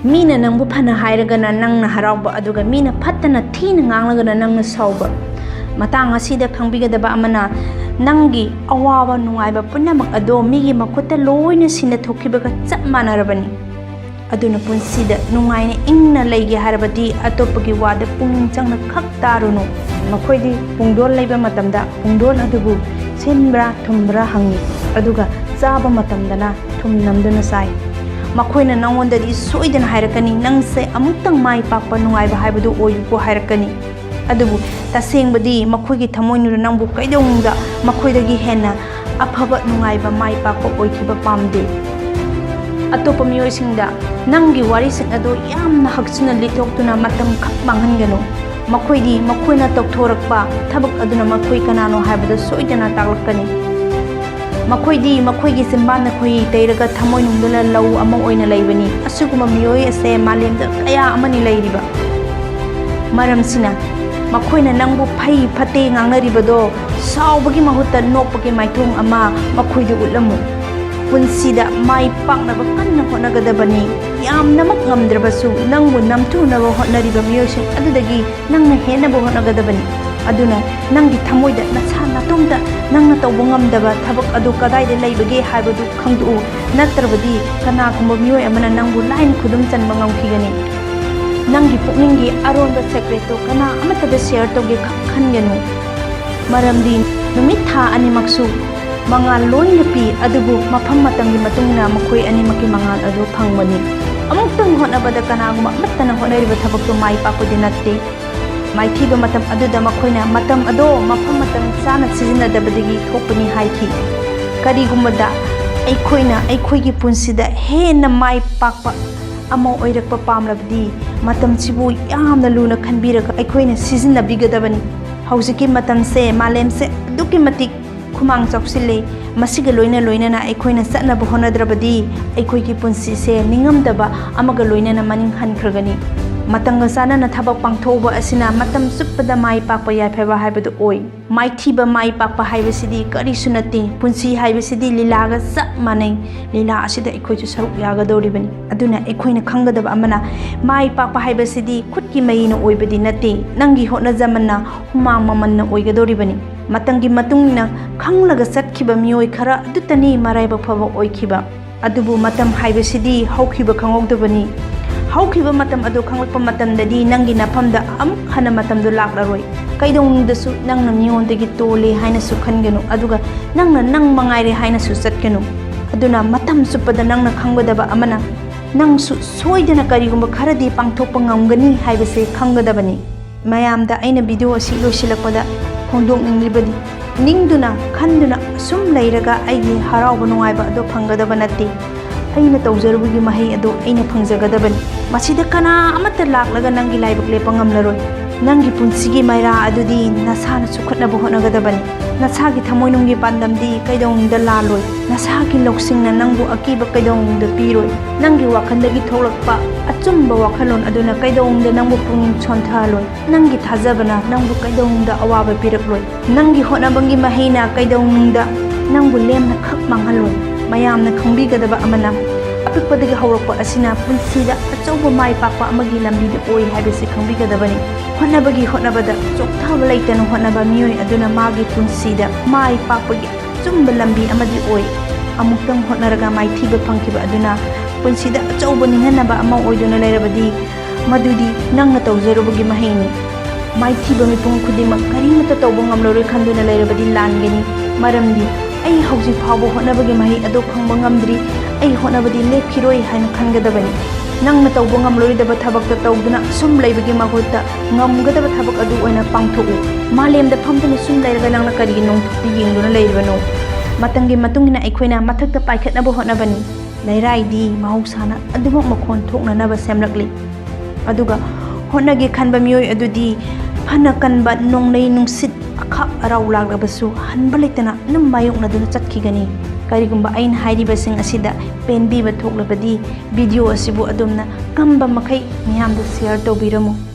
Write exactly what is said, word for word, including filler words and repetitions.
ꯃꯤꯅ ꯅꯪꯕꯨ ꯐꯅ ꯍꯥꯏꯔꯒꯅ ꯅꯪꯅ ꯍꯔꯥꯎꯕ, ꯑꯗꯨꯒ ꯃꯤꯅ ꯐꯠꯇꯅ ꯊꯤꯅ ꯉꯥꯡꯂꯒꯅ ꯅꯪꯅ ꯁꯥꯎꯕ꯫ ꯃꯇꯥꯡ ꯑꯁꯤꯗ ꯈꯪꯕꯤꯒꯗꯕ ꯑꯃꯅ, ꯅꯪꯒꯤ ꯑꯋꯥꯕ ꯅꯨꯡꯉꯥꯏꯕ ꯄꯨꯝꯅꯃꯛ ꯑꯗꯣ ꯃꯤꯒꯤ ꯃꯈꯨꯠꯇ ꯂꯣꯏꯅ ꯁꯤꯟꯅ ꯊꯣꯛꯈꯤꯕꯒ ꯆꯞ ꯃꯥꯟꯅꯔꯕꯅꯤ꯫ ꯑꯗꯨꯅ ꯄꯨꯟꯁꯤꯗ ꯅꯨꯡꯉꯥꯏꯅ ꯏꯪꯅ ꯂꯩꯒꯦ ꯍꯥꯏꯔꯕꯗꯤ ꯑꯇꯣꯞꯄꯒꯤ ꯋꯥꯗ ꯄꯨꯛꯅꯤꯡ ꯆꯪꯅ ꯈꯛ ꯇꯥꯔꯨꯅꯨ꯫ ꯃꯈꯣꯏꯗꯤ ꯄꯨꯡꯗꯣꯟ ꯂꯩꯕ ꯃꯇꯝꯗ ꯄꯨꯡꯗꯣꯟ ꯑꯗꯨꯕꯨ ꯁꯤꯟꯕ꯭ꯔꯥ ꯊꯨꯝꯕ꯭ꯔꯥ ꯍꯪꯏ, ꯑꯗꯨꯒ ꯆꯥꯕ ꯃꯇꯝꯗꯅ ꯊꯨꯝ ꯅꯝꯗꯨꯅ ꯆꯥꯏ꯫ ꯃꯈꯣꯏꯅ ꯅꯉꯣꯟꯗꯗꯤ ꯁꯣꯏꯗꯅ ꯍꯥꯏꯔꯛꯀꯅꯤ, "ꯅꯪꯁꯦ ꯑꯃꯨꯛꯇꯪ ꯃꯥꯏ ꯄꯥꯛꯄ ꯅꯨꯡꯉꯥꯏꯕ ꯍꯥꯏꯕꯗꯨ ꯑꯣꯏꯌꯨꯀꯣ" ꯍꯥꯏꯔꯛꯀꯅꯤ꯫ ꯑꯗꯨꯕꯨ ꯇꯁꯦꯡꯕꯗꯤ ꯃꯈꯣꯏꯒꯤ ꯊꯃꯣꯏꯅꯨꯡꯗ ꯅꯪꯕꯨ ꯀꯩꯗꯧꯅꯨꯡꯗ ꯃꯈꯣꯏꯗꯒꯤ ꯍꯦꯟꯅ ꯑꯐꯕ ꯅꯨꯡꯉꯥꯏꯕ ꯃꯥꯏ ꯄꯥꯛꯄ ꯑꯣꯏꯈꯤꯕ ꯄꯥꯝꯗꯦ꯫ ꯑꯇꯣꯞꯄ ꯃꯤꯑꯣꯏꯁꯤꯡꯗ ꯅꯪꯒꯤ ꯋꯥꯔꯤꯁꯤꯡ ꯑꯗꯨ ꯌꯥꯝꯅ ꯍꯛꯆꯤꯟꯅ ꯂꯤꯊꯣꯛꯇꯨꯅ ꯃꯇꯝ ꯈꯛ ꯃꯥꯡꯍꯟꯒꯅꯨ꯫ ꯃꯈꯣꯏꯗꯤ ꯃꯈꯣꯏꯅ ꯇꯧꯊꯣꯔꯛꯄ ꯊꯕꯛ ꯑꯗꯨꯅ ꯃꯈꯣꯏ ꯀꯅꯥꯅꯣ ꯍꯥꯏꯕꯗꯨ ꯁꯣꯏꯗꯅ ꯇꯥꯛꯂꯛꯀꯅꯤ꯫ ꯃꯈꯣꯏꯗꯤ ꯃꯈꯣꯏꯒꯤ ꯆꯤꯟꯕꯥꯟꯗ ꯈꯣꯏꯍꯤ ꯇꯩꯔꯒ ꯊꯃꯣꯏꯅꯨꯡꯗꯅ ꯂꯧ ꯑꯃ ꯑꯣꯏꯅ ꯂꯩꯕꯅꯤ꯫ ꯑꯁꯤꯒꯨꯝꯕ ꯃꯤꯑꯣꯏ ꯑꯁꯦ ꯃꯥꯂꯦꯝꯗ ꯀꯌꯥ ꯑꯃꯅꯤ ꯂꯩꯔꯤꯕ꯫ ꯃꯔꯝꯁꯤꯅ ꯃꯈꯣꯏꯅ ꯅꯪꯕꯨ ꯐꯩ ꯐꯠꯇꯦ ꯉꯥꯡꯅꯔꯤꯕꯗꯣ ꯁꯥꯎꯕꯒꯤ ꯃꯍꯨꯠꯇ ꯅꯣꯛꯄꯒꯤ ꯃꯥꯏꯊꯣꯡ ꯑꯃ ꯃꯈꯣꯏꯗ ꯎꯠꯂꯝꯃꯨ꯫ ꯄꯨꯟꯁꯤꯗ ꯃꯥꯏ ꯄꯥꯛꯅꯕ ꯀꯟꯅ ꯍꯣꯠꯅꯒꯗꯕꯅꯤ꯫ ꯌꯥꯝꯅꯃꯛ ꯉꯝꯗ꯭ꯔꯕꯁꯨ ꯅꯪꯕꯨ ꯅꯝꯊꯨꯅꯕ ꯍꯣꯠꯅꯔꯤꯕ ꯃꯤꯑꯣꯏꯁꯤꯡ ꯑꯗꯨꯗꯒꯤ ꯅꯪꯅ ꯍꯦꯟꯅꯕ ꯍꯣꯠꯅꯒꯗꯕꯅꯤ꯫ ꯑꯗꯨꯅ ꯅꯪꯒꯤ ꯊꯃꯣꯏꯗ ꯅꯁꯥ ꯅꯇꯣꯝꯇ ꯅꯪꯅ ꯇꯧꯕ ꯉꯝꯗꯕ ꯊꯕꯛ ꯑꯗꯨ ꯀꯗꯥꯏꯗ ꯂꯩꯕꯒꯦ ꯍꯥꯏꯕꯗꯨ ꯈꯪꯗꯣꯛꯎ꯫ ꯅꯠꯇ꯭ꯔꯕꯗꯤ ꯀꯅꯥꯒꯨꯝꯕ ꯃꯤꯑꯣꯏ ꯑꯃꯅ ꯅꯪꯕꯨ ꯂꯥꯏꯅ ꯈꯨꯗꯨꯝ ꯆꯟꯕ ꯉꯝꯈꯤꯒꯅꯤ꯫ ꯅꯪꯒꯤ ꯄꯨꯛꯅꯤꯡꯒꯤ ꯑꯔꯣꯟꯕ ꯁꯦꯀ꯭ꯔꯦꯠꯇꯨ ꯀꯅꯥ ꯑꯃꯠꯇꯗ ꯁꯤꯌꯔ ꯇꯧꯒꯦ ꯈꯛ ꯈꯟꯒꯅꯨ꯫ ꯃꯔꯝꯗꯤ ꯅꯨꯃꯤꯠ ꯊꯥ ꯑꯅꯤꯃꯛꯁꯨ ꯃꯉꯥꯜ ꯂꯣꯏꯅ ꯄꯤ, ꯑꯗꯨꯕꯨ ꯃꯐꯝ ꯃꯇꯝꯒꯤ ꯃꯇꯨꯡ ꯏꯟꯅ ꯃꯈꯣꯏ ꯑꯅꯤꯃꯛꯀꯤ ꯃꯉꯥꯜ ꯑꯗꯨ ꯐꯪꯕꯅꯤ꯫ ꯑꯃꯨꯛꯇꯪ ꯍꯣꯠꯅꯕꯗ ꯀꯅꯥꯒꯨꯝꯕ ꯑꯃꯠꯇꯅ ꯍꯣꯠꯅꯔꯤꯕ ꯊꯕꯛꯇꯨ ꯃꯥꯏ ꯄꯥꯛꯄꯗꯤ ꯅꯠꯇꯦ꯫ ꯃꯥꯏꯊꯤꯕ ꯃꯇꯝ ꯑꯗꯨꯗ ꯃꯈꯣꯏꯅ ꯃꯇꯝ ꯑꯗꯣ ꯃꯐꯝ ꯃꯇꯝ ꯆꯥꯅ ꯁꯤꯖꯤꯟꯅꯗꯕꯗꯒꯤ ꯊꯣꯛꯄꯅꯤ ꯍꯥꯏꯈꯤ꯫ ꯀꯔꯤꯒꯨꯝꯕꯗ ꯑꯩꯈꯣꯏꯅ ꯑꯩꯈꯣꯏꯒꯤ ꯄꯨꯟꯁꯤꯗ ꯍꯦꯟꯅ ꯃꯥꯏ ꯄꯥꯛꯄ ꯑꯃ ꯑꯣꯏꯔꯛꯄ ꯄꯥꯝꯂꯕꯗꯤ ꯃꯇꯝꯁꯤꯕꯨ ꯌꯥꯝꯅ ꯂꯨꯅ ꯈꯟꯕꯤꯔꯒ ꯑꯩꯈꯣꯏꯅ ꯁꯤꯖꯤꯟꯅꯕꯤꯒꯗꯕꯅꯤ꯫ ꯍꯧꯖꯤꯛꯀꯤ ꯃꯇꯝꯁꯦ, ꯃꯥꯂꯦꯝꯁꯦ ꯑꯗꯨꯛꯀꯤ ꯃꯇꯤꯛ ꯈꯨꯃꯥꯡ ꯆꯥꯎꯁꯤꯜꯂꯦ꯫ ꯃꯁꯤꯒ ꯂꯣꯏꯅ ꯂꯣꯏꯅꯅ ꯑꯩꯈꯣꯏꯅ ꯆꯠꯅꯕ ꯍꯣꯠꯅꯗ꯭ꯔꯕꯗꯤ ꯑꯩꯈꯣꯏꯒꯤ ꯄꯨꯟꯁꯤꯁꯦ ꯅꯤꯡꯉꯝꯗꯕ ꯑꯃꯒ ꯂꯣꯏꯅꯅ ꯃꯅꯤꯡ ꯍꯟꯈ꯭ꯔꯒꯅꯤ꯫ ꯃꯇꯝꯒ ꯆꯥꯟꯅꯅ ꯊꯕꯛ ꯄꯥꯡꯊꯣꯛꯎꯕ ꯑꯁꯤꯅ ꯃꯇꯝ ꯆꯨꯞꯄꯗ ꯃꯥꯏ ꯄꯥꯛꯄ ꯌꯥꯏꯐꯕ ꯍꯥꯏꯕꯗꯨ ꯑꯣꯏ꯫ ꯃꯥꯏꯊꯤꯕ ꯃꯥꯏ ꯄꯥꯛꯄ ꯍꯥꯏꯕꯁꯤꯗꯤ ꯀꯔꯤꯁꯨ ꯅꯠꯇꯦ꯫ ꯄꯨꯟꯁꯤ ꯍꯥꯏꯕꯁꯤꯗꯤ ꯂꯤꯂꯥꯒ ꯆꯞ ꯃꯥꯟꯅꯩ꯫ ꯂꯤꯂꯥ ꯑꯁꯤꯗ ꯑꯩꯈꯣꯏꯁꯨ ꯁꯔꯨꯛ ꯌꯥꯒꯗꯧꯔꯤꯕꯅꯤ꯫ ꯑꯗꯨꯅ ꯑꯩꯈꯣꯏꯅ ꯈꯪꯒꯗꯕ ꯑꯃꯅ, ꯃꯥꯏ ꯄꯥꯛꯄ ꯍꯥꯏꯕꯁꯤꯗꯤ ꯈꯨꯠꯀꯤ ꯃꯩꯅ ꯑꯣꯏꯕꯗꯤ ꯅꯠꯇꯦ, ꯅꯪꯒꯤ ꯍꯣꯠꯅꯖꯃꯟꯅ ꯍꯨꯃꯥꯡ ꯃꯃꯟꯅ ꯑꯣꯏꯒꯗꯧꯔꯤꯕꯅꯤ꯫ ꯃꯇꯝꯒꯤ ꯃꯇꯨꯡ ꯏꯟꯅ ꯈꯪꯂꯒ ꯆꯠꯈꯤꯕ ꯃꯤꯑꯣꯏ ꯈꯔ ꯑꯗꯨꯇꯅꯤ ꯃꯔꯥꯏꯕꯛ ꯐꯕ ꯑꯣꯏꯈꯤꯕ꯫ ꯑꯗꯨꯕꯨ ꯃꯇꯝ ꯍꯥꯏꯕꯁꯤꯗꯤ ꯍꯧꯈꯤꯕ ꯈꯪꯍꯧꯗꯕꯅꯤ꯫ ꯍꯧꯈꯤꯕ ꯃꯇꯝ ꯑꯗꯨ ꯈꯪꯂꯛꯄ ꯃꯇꯝꯗꯗꯤ ꯅꯪꯒꯤ ꯅꯐꯝꯗ ꯑꯃꯨꯛ ꯍꯟꯅ ꯃꯇꯝꯗꯨ ꯂꯥꯛꯂꯔꯣꯏ꯫ ꯀꯩꯗꯧꯅꯨꯡꯗꯁꯨ ꯅꯪꯅ ꯃꯤꯉꯣꯟꯗꯒꯤ ꯇꯣꯜꯂꯦ ꯍꯥꯏꯅꯁꯨ ꯈꯟꯒꯅꯨ, ꯑꯗꯨꯒ ꯅꯪꯅ ꯅꯪ ꯃꯉꯥꯏꯔꯦ ꯍꯥꯏꯅꯁꯨ ꯆꯠꯀꯅꯨ꯫ ꯑꯗꯨꯅ ꯃꯇꯝ ꯆꯨꯞꯄꯗ ꯅꯪꯅ ꯈꯪꯒꯗꯕ ꯑꯃꯅ, ꯅꯪꯁꯨ ꯁꯣꯏꯗꯅ ꯀꯔꯤꯒꯨꯝꯕ ꯈꯔꯗꯤ ꯄꯥꯡꯊꯣꯛꯄ ꯉꯝꯒꯅꯤ ꯍꯥꯏꯕꯁꯦ ꯈꯪꯒꯗꯕꯅꯤ꯫ ꯃꯌꯥꯝꯗ ꯑꯩꯅ ꯚꯤꯗꯤꯑꯣ ꯑꯁꯤ ꯂꯣꯏꯁꯤꯜꯂꯛꯄꯗ ꯐꯣꯡꯗꯣꯛꯅꯤꯡꯂꯤꯕꯗꯤ, ꯅꯤꯡꯗꯨꯅ ꯈꯟꯗꯨꯅ ꯁꯨꯝ ꯂꯩꯔꯒ ꯑꯩꯒꯤ ꯍꯔꯥꯎꯕ ꯅꯨꯡꯉꯥꯏꯕ ꯑꯗꯨ ꯐꯪꯒꯗꯕ ꯅꯠꯇꯦ꯫ ꯑꯩꯅ ꯇꯧꯖꯔꯨꯕꯒꯤ ꯃꯍꯩ ꯑꯗꯨ ꯑꯩꯅ ꯐꯪꯖꯒꯗꯕꯅꯤ꯫ ꯃꯁꯤꯗ ꯀꯅꯥ ꯑꯃꯠꯇ ꯂꯥꯛꯂꯒ ꯅꯪꯒꯤ ꯂꯥꯏꯕꯛ ꯂꯦꯞꯄ ꯉꯝꯂꯔꯣꯏ꯫ ꯅꯪꯒꯤ ꯄꯨꯟꯁꯤꯒꯤ ꯃꯩꯔꯥ ꯑꯗꯨꯗꯤ ꯅꯁꯥꯅ ꯆꯨꯈꯠꯅꯕ ꯍꯣꯠꯅꯒꯗꯕꯅꯤ꯫ ꯅꯁꯥꯒꯤ ꯊꯃꯣꯏꯅꯨꯡꯒꯤ ꯄꯥꯟꯗꯝꯗꯤ ꯀꯩꯗꯧꯅꯨꯡꯗ ꯂꯥꯜꯂꯣꯏ꯫ ꯅꯁꯥꯒꯤ ꯂꯧꯁꯤꯡꯅ ꯅꯪꯕꯨ ꯑꯀꯤꯕ ꯀꯩꯗꯧꯅꯨꯡꯗ ꯄꯤꯔꯣꯏ꯫ ꯅꯪꯒꯤ ꯋꯥꯈꯜꯗꯒꯤ ꯊꯣꯛꯂꯛꯄ ꯑꯆꯨꯝꯕ ꯋꯥꯈꯜꯂꯣꯟ ꯑꯗꯨꯅ ꯀꯩꯗꯧꯅꯨꯡꯗ ꯅꯪꯕꯨ ꯄꯨꯛꯅꯤꯡ ꯁꯣꯟꯊꯍꯜꯂꯣꯏ꯫ ꯅꯪꯒꯤ ꯊꯥꯖꯕꯅ ꯅꯪꯕꯨ ꯀꯩꯗꯧꯅꯨꯡꯗ ꯑꯋꯥꯕ ꯄꯤꯔꯛꯂꯣꯏ꯫ ꯅꯪꯒꯤ ꯍꯣꯠꯅꯕꯒꯤ ꯃꯍꯩꯅ ꯀꯩꯗꯧꯅꯨꯡꯗ ꯅꯪꯕꯨ ꯂꯦꯝꯅ ꯈꯛ ꯃꯥꯡꯍꯜꯂꯣꯏ꯫ ꯃꯌꯥꯝꯅ ꯈꯪꯕꯤꯒꯗꯕ ꯑꯃꯅ, ꯑꯄꯤꯛꯄꯗꯒꯤ ꯍꯧꯔꯛꯄ ꯑꯁꯤꯅ ꯄꯨꯟꯁꯤꯗ ꯑꯆꯧꯕ ꯃꯥꯏ ꯄꯥꯛꯄ ꯑꯃꯒꯤ ꯂꯝꯕꯤꯗ ꯑꯣꯏ ꯍꯥꯏꯕꯁꯤ ꯈꯪꯕꯤꯒꯗꯕꯅꯤ꯫ ꯍꯣꯠꯅꯕꯒꯤ ꯍꯣꯠꯅꯕꯗ ꯆꯣꯛꯊꯕ ꯂꯩꯇꯅ ꯍꯣꯠꯅꯕ ꯃꯤꯑꯣꯏ ꯑꯗꯨꯅ ꯃꯥꯒꯤ ꯄꯨꯟꯁꯤꯗ ꯃꯥꯏ ꯄꯥꯛꯄꯒꯤ ꯑꯆꯨꯝꯕ ꯂꯝꯕꯤ ꯑꯃꯗꯤ ꯑꯣꯏ꯫ ꯑꯃꯨꯛꯇꯪ ꯍꯣꯠꯅꯔꯒ ꯃꯥꯏꯊꯤꯕ ꯐꯪꯈꯤꯕ ꯑꯗꯨꯅ ꯄꯨꯟꯁꯤꯗ ꯑꯆꯧꯕ ꯅꯤꯡꯍꯟꯅꯕ ꯑꯃ ꯑꯣꯏꯗꯨꯅ ꯂꯩꯔꯕꯗꯤ, ꯃꯗꯨꯗꯤ ꯅꯪꯅ ꯇꯧꯖꯔꯨꯕꯒꯤ ꯃꯍꯩꯅꯤ꯫ ꯃꯥꯏꯊꯤꯕ ꯃꯤꯄꯨꯝ ꯈꯨꯗꯤꯡꯃꯛ ꯀꯔꯤꯃꯠꯇ ꯇꯧꯕ ꯉꯝꯂꯔꯣꯏ ꯈꯟꯗꯨꯅ ꯂꯩꯔꯕꯗꯤ ꯂꯥꯟꯒꯅꯤ꯫ ꯃꯔꯝꯗꯤ ꯑꯩ ꯍꯧꯖꯤꯛ ꯐꯥꯎꯕ ꯍꯣꯠꯅꯕꯒꯤ ꯃꯍꯩ ꯑꯗꯨ ꯐꯪꯕ ꯉꯝꯗ꯭ꯔꯤ, ꯑꯩ ꯍꯣꯠꯅꯕꯗꯤ ꯂꯦꯞꯈꯤꯔꯣꯏ ꯍꯥꯏꯅ ꯈꯟꯒꯗꯕꯅꯤ꯫ ꯅꯪꯅ ꯇꯧꯕ ꯉꯝꯂꯣꯏꯗꯕ ꯊꯕꯛꯇ ꯇꯧꯗꯨꯅ ꯁꯨꯝ ꯂꯩꯕꯒꯤ ꯃꯍꯨꯠꯇ ꯉꯝꯒꯗꯕ ꯊꯕꯛ ꯑꯗꯨ ꯑꯣꯏꯅ ꯄꯥꯡꯊꯣꯛꯎ꯫ ꯃꯥꯂꯦꯝꯗ ꯐꯝꯗꯨꯅ ꯁꯨꯝ ꯂꯩꯔꯒ ꯅꯪꯅ ꯀꯔꯤꯒꯤ ꯅꯣꯡꯊꯛꯇ ꯌꯦꯡꯗꯨꯅ ꯂꯩꯔꯤꯕꯅꯣ? ꯃꯇꯝꯒꯤ ꯃꯇꯨꯡ ꯏꯟꯅ ꯑꯩꯈꯣꯏꯅ ꯃꯊꯛꯇ ꯄꯥꯏꯈꯠꯅꯕ ꯍꯣꯠꯅꯕꯅꯤ꯫ ꯂꯩꯔꯥꯏꯗꯤ ꯃꯍꯧꯁꯥꯅ ꯑꯗꯨꯃꯛ ꯃꯈꯣꯟ ꯊꯣꯛꯅꯅꯕ ꯁꯦꯝꯂꯛꯂꯤ꯫ ꯑꯗꯨꯒ ꯍꯣꯠꯅꯒꯦ ꯈꯟꯕ ꯃꯤꯑꯣꯏ ꯑꯗꯨꯗꯤ ꯐꯅ ꯀꯟꯕ ꯅꯣꯡꯂꯩ ꯅꯨꯡꯁꯤꯠ ꯑꯈꯥꯛ ꯑꯔꯥꯎ ꯂꯥꯛꯂꯕꯁꯨ ꯍꯟꯕ ꯂꯩꯇꯅ ꯑꯗꯨꯝ ꯃꯥꯌꯣꯛꯅꯗꯨꯅ ꯆꯠꯈꯤꯒꯅꯤ꯫ ꯀꯔꯤꯒꯨꯝꯕ ꯑꯩꯅ ꯍꯥꯏꯔꯤꯕꯁꯤꯡ ꯑꯁꯤꯗ ꯄꯦꯟꯕꯤꯕ ꯊꯣꯛꯂꯕꯗꯤ, ꯚꯤꯗꯤꯑꯣ ꯑꯁꯤꯕꯨ ꯑꯗꯣꯝꯅ ꯉꯝꯕ ꯃꯈꯩ ꯃꯤꯌꯥꯝꯗ ꯁꯤꯌꯔ ꯇꯧꯕꯤꯔꯝꯃꯨ꯫